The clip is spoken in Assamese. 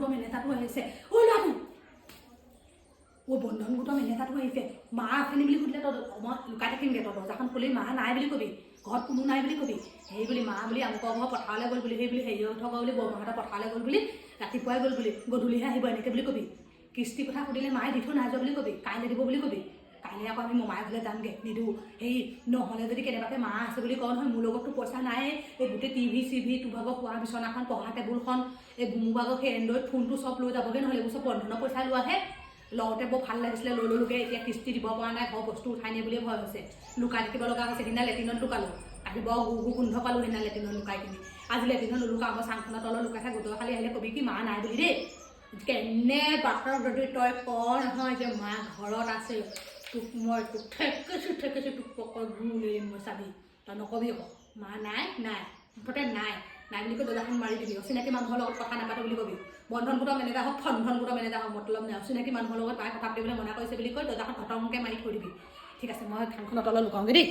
গোটৰ মেনেজাৰটো আহিছে। ঐ ল'ৰাটো, অ' বন্ধন গোটৰ মেনেজাৰটো আহিছে। মা আছেনি বুলি সুধিলে তই, মই লুকাই থাকিমগৈ। তই দৰ্জাখন খুলি মা নাই বুলি কবি, ঘৰত কোনো নাই বুলি কবি। সেই বুলি মা বুলি আমুকৰ ঘৰ পথাৰলৈ গ'ল বুলি, সেই বুলি হেৰি থকা বুলি, বৰমাহঁতৰ পথাৰলৈ গ'ল বুলি, ৰাতিপুৱাই গ'ল বুলি, গধূলিহে আহিব এনেকৈ বুলি কবি। কিস্তিৰ কথা সুধিলে মায়ে দি থৈ নাই যোৱা বুলি কবি, কাইলৈ দিব বুলি কবি। কাইলৈ আকৌ আমি মমাই ঘৰলৈ যামগৈ, নিদিওঁ। সেই নহ'লে যদি কেনেবাকৈ মা আছে বুলি কওঁ নহয়, মোৰ লগততো পইচা নায়েই। এই গোটেই টিভি চিভি, তোৰ ভাগৰ খোৱা বিচনাখন, পঢ়া টেবুলখন, এই মোৰ ভাগৰ সেই এণ্ড্ৰইড ফোনটো চব লৈ যাবগৈ। নহ'লে এইবোৰ চব বন্ধনৰ পইচা লোৱাহে। লওঁতে বৰ ভাল লাগিছিলে, লৈ ল'লোগৈ। এতিয়া কিস্তি দিব পৰা নাই, ঘৰৰ বস্তু উঠাই নিয়ে বুলিয়ে ভয় হৈছে। লুকাই থাকিব লগা হৈছে। সেইদিনা লেট্ৰিনত লুকালোঁ, আহিব গু গু গোন্ধ পালোঁ সেইদিনা লেট্ৰিনত লুকাই কিনি। আজি লেট্ৰিনত নোলুকাওঁ, মই চাংখনৰ তলত লুকাই থাকোঁ। তই খালি আহিলে কবি কি মা নাই বুলি দেই। কেনে বাটত যদি তই কওঁ নহয় যে মা ঘৰত আছে, তোক মই তোক ঠেকেচি ঠেকেচি তোক পকৰ গু উলিয়াই দিম মই, চাবি। তই নকবি আকৌ মা নাই, নাই, মুঠতে নাই নাই বুলি কৈ দৰ্জাখন মাৰি দিবি। অচিনাকি মানুহৰ লগত কথা নাপাতো বুলি কবি। বন্ধন গোটৰ মেনেজাৰ হওক, ফন্ধন গোটৰ মেনেজাৰ হওক, মতলব নাই। অচিনাকি মানুহৰ লগত মায়ে কথা পাতিবলৈ মনা কৰিছে বুলি কৈ দৰ্জাখন ঘটংকৈ মাৰি থৈ দিবি। ঠিক আছে, মই থাংখনৰ তলত লুকাওঁগৈ দেই।